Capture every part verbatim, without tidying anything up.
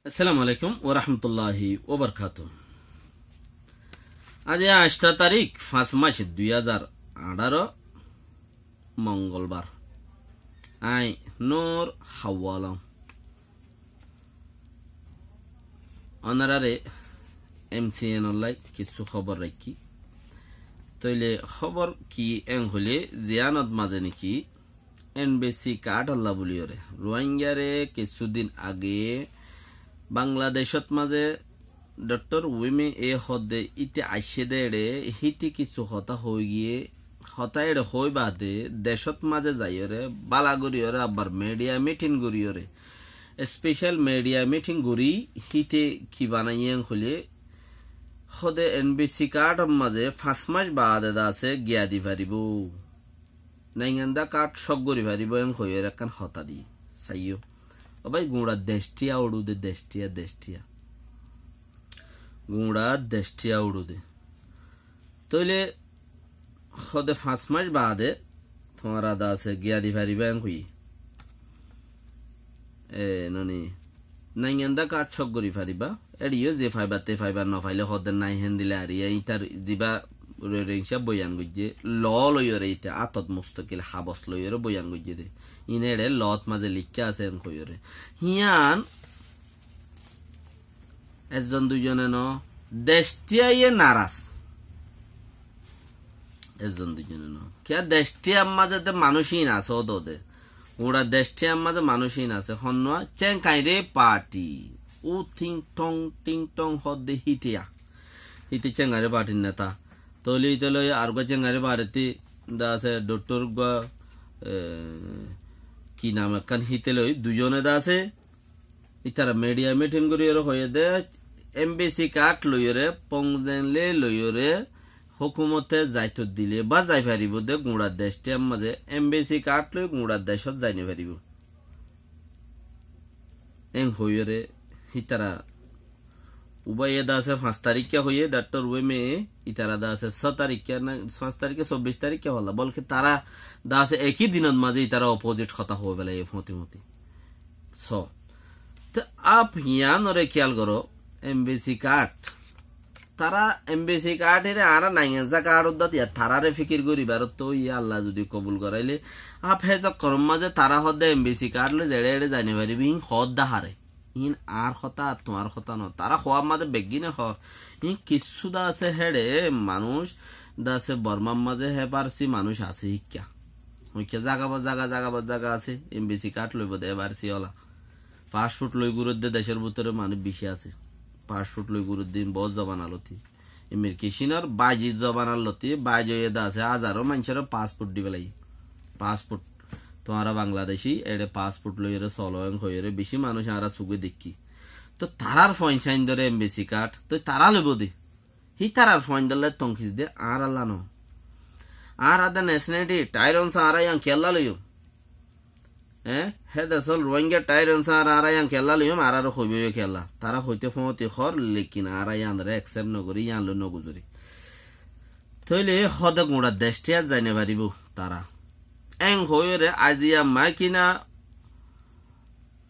Assalamu alaikum wa rahmatullahi wa barakatuhu. Aijja añctho tarík, fañs mac, dui házar añçáro, mongolbar. Añí Nur Hawalong. Ónorare M C N olla kissú hóbor raikkí. Tóile hóbor ki en hoilé, ziyánot mazé niki N B C card olla buliyóre Ruáingare kissú din age Bangladecót mazé Doctor Wime e hoódde íte aiccé dé eçé, híte kissú hotá hoói giyé, hotá eçé hoói baade decót mazé zaiyóre, bála goríyoré, abbar media mitin goríyoré, especial media mitin gorí, híte ki banaiyé en hoilé, hoódde N B C card or mazé fañs mac baade de asé giya di faribóu. Nainganda card cók gorí faribóu en hoiyóre ekkán hotá diyé. Saiyó. Ó bái, guñça decthiya uçú de, decthiya, decthiya. Guñça decthiya uçú de. Tóile hoódde fañs mac baade tuáñra de asé giya di faribá en hoiyé. E, noni, nainganda card cók gorí faribá. Eçé yó ze faiba te faiba, no failé hoódde nai héndilla ar yá ítar zibá re-, reingcá boyan goijjé, law loiyóre íte átot mustakil habos loiyóre boyan goijjé dé. Ín eçé lawt mazé leikká asé en hoiyóre. Híyan ezzon duizone no, decthiyaye naras. Ezzon duizone no. Kiyá decthiyar mazé de manúic ín asé ódode. Guñça decthiyar mazé manúic ín asé. Honnúa? Cengkaire party. Ú Ting Tong, Ting Tong hoódde híte ya. Híte Cengkaire partyr neta. Tóile íte loi ar uggúa Cengkaire party de asé, Doctor uggúa, e, ki nam ekkán híte loi, duizone de asé. Ítara media mitin goríyoré hoiyé dé, M B C card loiyóre, pongzenle loiyóre, hókumote zaito dilé bá zai faribóu dé, guñça decthiyar mazé M B C card loi guñça decót zai no faribóu. En hoiyóre, hítara ubáye de asé fañs taríkka hoiyé, Doctor Wime, ítara de asé só taríkka na, fañs taríkka, sobbic taríkka holla, bolke tará de asé ekí dinot mazé ítara opposite hotá hoói felaiyé fóti fóti. Só. Te áp híyanore kiyal goró, M B C card. Tará M B C card ere añára naingeza card uddát ya taráre fikir goríbar ottó ya Allah zudi kobul goráile, áp hé zokkoror mazé tará hoódde M B C card loi zeçé eçé zai no faribí, hín hoódde hare. Hín añár hotá ar tuáñr hotá no. Tará hoóar mazé beggíne hoór. Hín kissú de asé héçe manúic de asé Bormar mazé hé Farsi manúic asé híkka. Híkka zaga bot zaga, zaga bot zaga asé. M B C card loibó de hé Farsi ola. Passport loi gúrodde decór bútore manúic bicí asé. Passport loi gúrodde hín boóut zoban aloti. Immigration or bazi zoban aloti, bazi óiye de asé, házaro maincóre passport di felaiyé. Passport. Tuáñra Bangladeshi, eçé passport loiyóre solo en hoiyóre, bicí manúic añára sugé deikkí. Tó tarár fuain sáindore M B C card, tó tará loibó de. Hí tarár fuaindor loi tonkis de, añárálla no. Añára de nationality, tyrants añára yián kiyólla loiyum? Eé? Hé decór Ruáinga tyrants añára, añára yián kiyólla loiyum, añáráre hoibóu yó kiyólla. Tará hoité fóñti hoór, lekin añára yiánore accept no gorí, yián loi no guzorí. Tóile hoódde guñça decthiyat zai no faribóu tará. En hoiyóre aziya maikina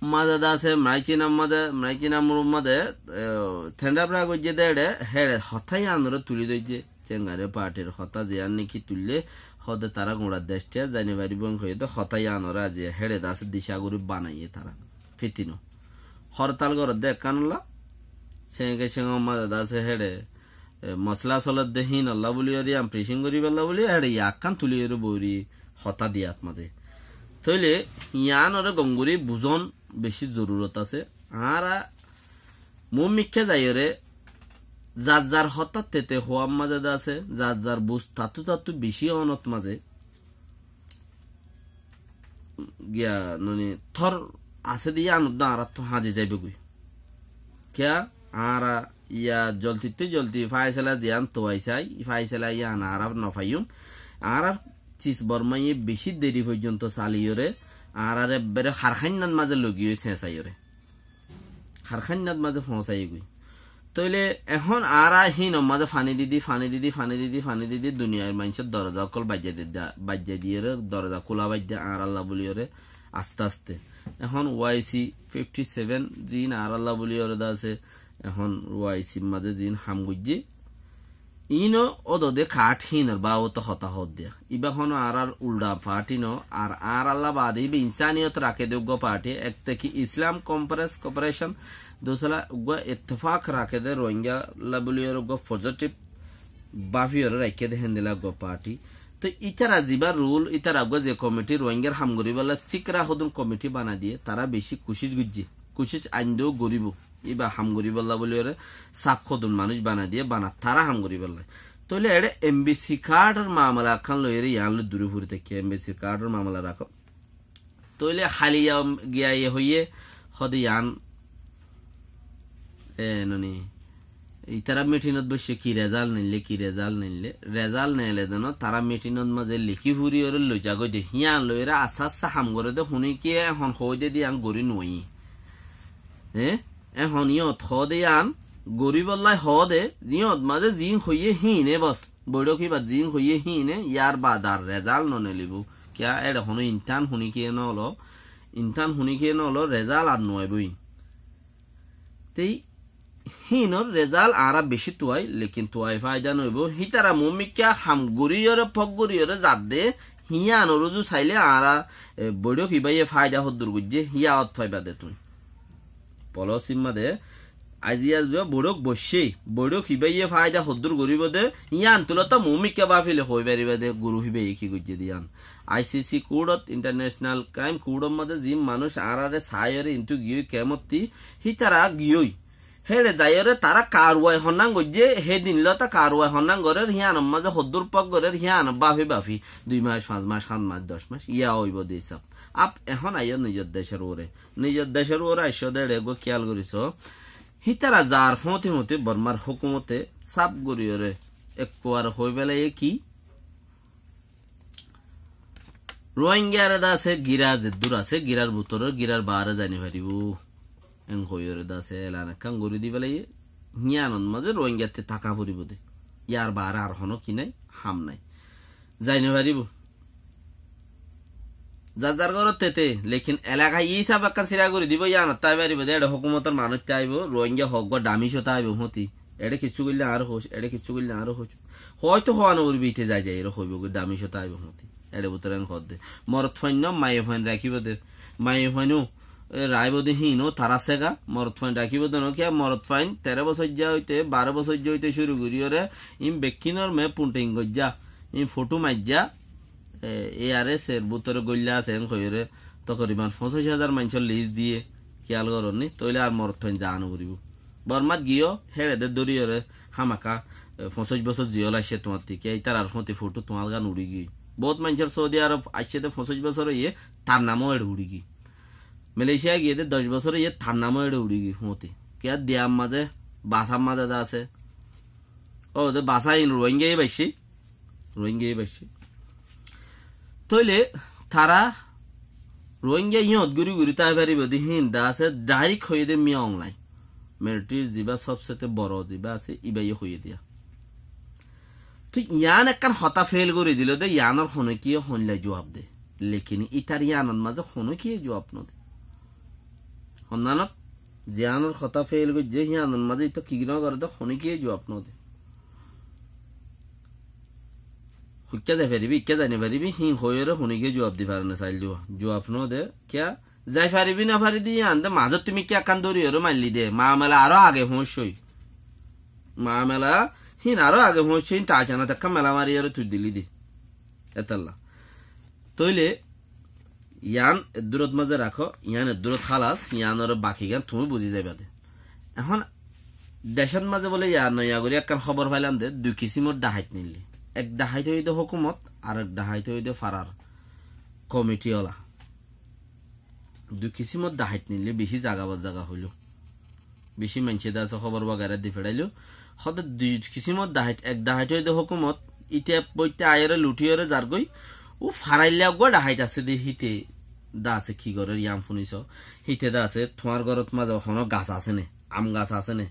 mazé de asé, maikina mazé, maikina murub mazé, e, thendabra goijjé de eçé, héçe hotá yiánore tulí dóijje. Cengari partir hotá ziyán niki tuillé, hoódde tará guñça decthiyat zai no faribóu en hoiyé de hotá yiánore aziya héçe de asé dica gorí banaiyé tará. Fitino. Hortal gorédde ekkán olla, cenge cengor mazé de asé héçe, e, mosla solédde hín olla buli yóre yián prising goríbolla buli, héçe yián ekkán tulí yóre boóri hotá diyat mazé. Tóile yiánore gom gorí buzón bicí zorurot asé. Añára muúmikká zaiyóre zar zar hotá tete hoóar mazé de asé, zar zar buz tattú tattú bicí ónot mazé giya, noni, tor asé de yián uddá añárattú hañzi zaibói goi. Kiyá? Añára yián zoldittú zoldi fáisela ziyán tuwai sai, fáisela yián añára no faiyúm. Añárar cis Bormaye bicí deri foijjonto saliyóre, añárar ebbere harháinnat mazé logiyói señsaiyóre. Harháinnat mazé foóñsai goi. Tóile ehón añára hínor mazé faní didi, faní didi, faní didi, faní didi, duniyair maincór doroza ókkol baijja di-, da-, baijja diyóre, doroza kúla baijja añárálla buliyóre, Aste aste. Ehón Y C fifty seven ziín añárálla bóli oré de asé, ehón Y C r mazé ziín ham goijjé, iíno ódode kaát híinor babote hotá hoódde. Ibá honó añárár uldha party no, ar añárálla baade ibá insaniyot raké de uggúa party, ek teki Islam Conference Corporation, dusala uggúa ittefak raké de Rohingyalla bóli oré uggúa positive báfi oré raikké de héndilla uggúa party. Toi ítara zibá rule, ítara uggúa ze committee Rohingyar ham goríbolla síkra hodún committee banai diyé, tará bicí kucíc goijjé, kucíc aindóu goríbou. Ibá ham goríbolla bóli oré saf hodún manúic banai diyé, bana tará ham goríbolla. Tóile eçé M B C card or mamela ekkán loi oré yián loi duri furi táikke, M B C card or mamela rakó. Tóile háliya giya ye hoiyé, hode yián, e, noni, ítara meeting ot boiccé ki result neille, ki result neille, result neile deno, tará meeting ot mazé lekí furi oré loi zagói de, híyan loi oré assa assa ham goré de, hone ki ehón hoóide de yián gorí nuaiyé. E, ehón yíñot hoóde yián goríbolla hoóde, yíñot mazé ziín hoiyé híine bos. Boiçók ibát ziín hoiyé híine, yárbaad ar rezalt noneilibóu. Kiyá, éçe honó intán huníkiye nóolo, intán huníkiye nóolo, rezalt ar nuaibóu. Tei híinor rezalt añára bicí tuwai, lekin tuwai fáida noóibou. Hítara muúmikká ham goríyoré, fók goríyoré zadde, híyanor uzu sailé añára, e, boiçók ibáye fáida hoddúr goijjé, híya ot faiba de tuñí. Polosir mazé aijja boiçók boiccé, boiçók ibáye fáida hoddúr goríbou de, yían tulóta muúmikká báfile hoói faribá de, guru ibáye ki goijjé de yían. I C C court ot, International Crime Court or mazé ziín manúic añáráre saáiyoré intú giyói kemottí, hítara giyói. Héçe zaiyoré tará karwai honnán goijjé, hé din lóta karwai honnán gorér, híyanor mazé hoddúr fók gorér, híyanor báfi báfi, dui mac, fañs mac, hát mac, doc mac, yían óibou de hísab. Ab ehón aiyó nizor decór uore. Nizor decór uore aiccó de eçé eggúa kiyál gorí soó. Hítara zar fóñti fóñti Bormar hókumote sáf goríyoré ekkuare hoói félaiyé ki? Ruáingaré de asé gíra zeddúr asé, gírar bútore, gírar baáre zai nofaribóu. Eén hoóiyoré de asé elan ekkán gorí di félaiyé. Híyanot mazé Ruáingattí táka foribóu de. Yár baáre ar honó ki nái, ham nái. Zai nofaribóu. Zar zar górot tete, lekin elaka hísafe ekkán sira gorí dibou, yíanot tái faribóu de, eçé hókumotor manúic táibou, Ruáinga hoggúa dhamicó táibou, fóñti. Eçé kissú goillé añáre hoóic, eçé kissú goillé añáre hoóic. Hoóito hoóa noforibóu, íte zai zai eré hoibóu goi, dhamicó táibou, fóñti. Eçé bútore eén hoódde. Morotfuain no, maiyafuain rakíbou de. Maiyafuain ó, e, raibóu de híin ó, tará séga. Morotfuain rakíbou de no kiyá, morotfuain teró bosóijja óite, baró bosóijja óite cúru goríyoré, iín bekkínor me punting goijjá, iín fothu maijjá, e, A R S er bútore góilla asé, eén hoiyóre, tokoriban foñsíc házar maincór lis diyé, kiyál gorónni, tóile ar morotfuain zaa noforibóu. Bormát giyó, héçe de dóriyoré, hámaka, e, foñsíc bosór ziyól aiccé tuáñttí, kiyá ítarar fóñti fothu tuáñlgan uçí giyói. Boóut maincór Soudi Arob aiccé de foñsíc bosór óiye, tar namó eçé uçí giyói. Malaysia giyé de doc bosór óiye, tar namó eçé uçí giyói fóñti. Kiyá diyar mazé, basár mazé de asé. Ó de basá iín Ruáingaye baiccé. Ruáingaye baiccé. Tóile tará Ruáinga yíñot gúri gúri tái faribóu de híin de asé, dhairek hoiyé de Min Aung Hlaing. Militarir zibá sobsete boro zibá asé, íbaye hoiyé diya. Toi yián ekkán hotá fél gorí diló de, yiánor honókiye hoilla juab de. Lekin ítar yiánor mazé honókiye juab node. Honnánot ziyánor hotá fél goijjé, híyanor mazé íta ki nogoré de, honókiye juab node. Hoikká zai faribí, ikká zai nofaribí, híin hoiyóre honókiye juab di fare né sail diba. Juab node, kiyá? Zai faribí nofaribí de yián de mazóttu mikká ekkán dóriyoré mailli de. Mamela aró age foóñiccé. Mamela híin aró age foóñiccé, híin taicánat ekkán mela mariyoré tui dili de. Étalla. Tóile yián eddúrot mazé rakó, yián eddúrot hálas, yiánoré bakigán tuñí buzí zaiba de. Ehón decót mazé bóle yián noiya gorí ekkán hóbor failam de, dui kisímor dhahait neillé. Ek dhahait óiye de hókumot, arek dhahait óiye de farar komiti ola. Dui kisímor dhahait neillé, bicí zaga bor zaga hoiló. Bicí maincé de asé hóbor wagaira di feçáiló. Hóde dui kisímor dhahait, ek dhahait óiye de hókumot, íte boitte aiyóre luthíyoré zargói. Ó farailla eggúa dhahait asé de, híte de asé ki gorér yián fúniso. Híte de asé, tuáñr górot mazé honó gas asé né, am gas asé né?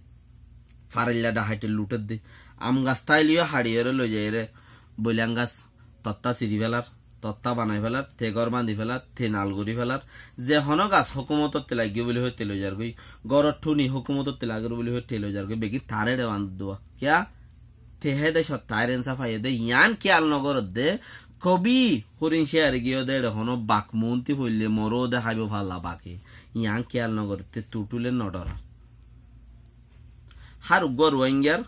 Farailla dhahaite luthedde. Am gas táileyó haçiyoré loizaiyóre boilang gas tottá siri félar. tottá banai félar, te gór bañdí félar, te nal gorí félar. Ze honó gas hókumotottú laiggé buli hoói te loi zargói, góror thuni hókumotottú laiggé buli hoói te loi zargói, beggín taré eçé bañdídduwa. Kiyá? Te hé decót taáir ensaf faiyé dé, yián kéyal nogoródde, kobí húrin cíyari giyóde eçé honó bak muúnti foillé moróde háibou falla bake. Yián kéyal nogoródde, tuthúle nodhorár. Hár uggúa Ruáingar,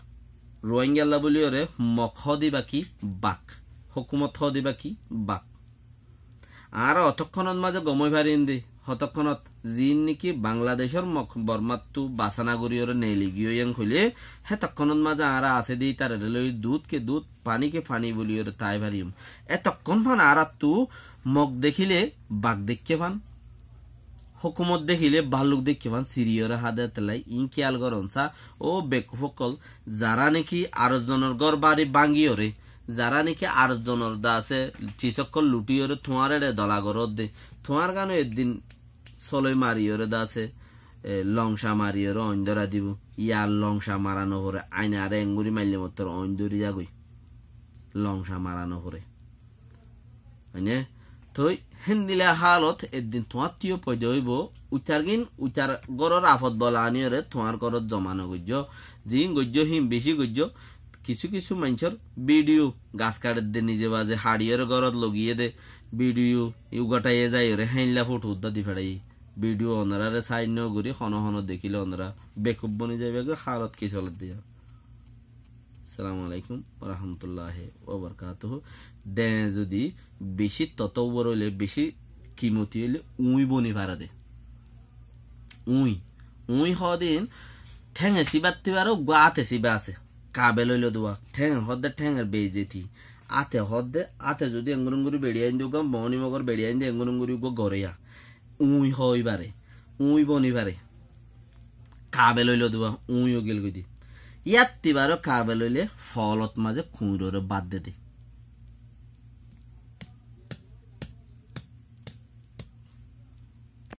Ruáingalla bóliyoré Mok hoóde íba ki? Bak. Hókumot hoóde íba ki? Bak. Añára otókkonot mazé gom ói farim dé, hotókkonot ziín néki Bangladecór Mok Bormáttu basá nogoríyoré neeli giyói yían hoilé, hétokkónot mazé añára asé dé ítararé loi dud ke dud, faní ke faní bóliyoré tái fariyum. Étokkón fán añáráttu Mok dekíle bak deikké fán, hókumot dekíle bálluk deikké fán, siriyoré há dé. Étella iín kéyal goron sá, ó bekuf ókkol, zará néki ar zonor gór bari báñgiyoré, zará néki ar zonor de asé, sis ókkol luthíyoré tuáñr eçé dola goródde, tuáñr gán ó eddin soloi mariyoré de asé, e, longca mariyoré oin dóra dibou. Yar longca mara noforé, ain añáre engorí maille mottor oin dóri zagói. Longca mara noforé. Óine? Toi héndilla hálot eddin tuáñttú yó foida óibou, uitargín, uitar góror afot bola aniyoré tuáñr górot zoma nogoijjó. Ziín goijjó híin bicí goijjó, kissú kissú maincór bidiyó gas kaçedde nize baze haçiyoré górot logiyé dé, bidiyó ugaṭaiyé zaiyoré héinla fothu uddá di feçaiyé. Bidiyó onoráre sain nogorí honó honó dekíle onorá bekuf boni zaibagói, hálot ki solédde yían. Assalamu alaikum warahmatulláhi wabarakátuhu. Dheñ zodi bicí totó uore óile, bicí kimoti óile, úñi boni fare dé. Úñi. Úñi hoódin théñe síbattí fare, uggúa áte síba asé. Kabel óilo dé uá. Théñe hoódde théñer beijeti. Áte hoódde, áte zodi engorí engorí beçi aindé uggúa, boóni mogor beçi aindé engorí engorí uggúa goré yá. Úñi hoói fare. Úñi boni fare. Kabel óilo dé uá, úñi ógil goi dé. Yátti baró kabel óile foolot mazé kuñiroré bát de dé.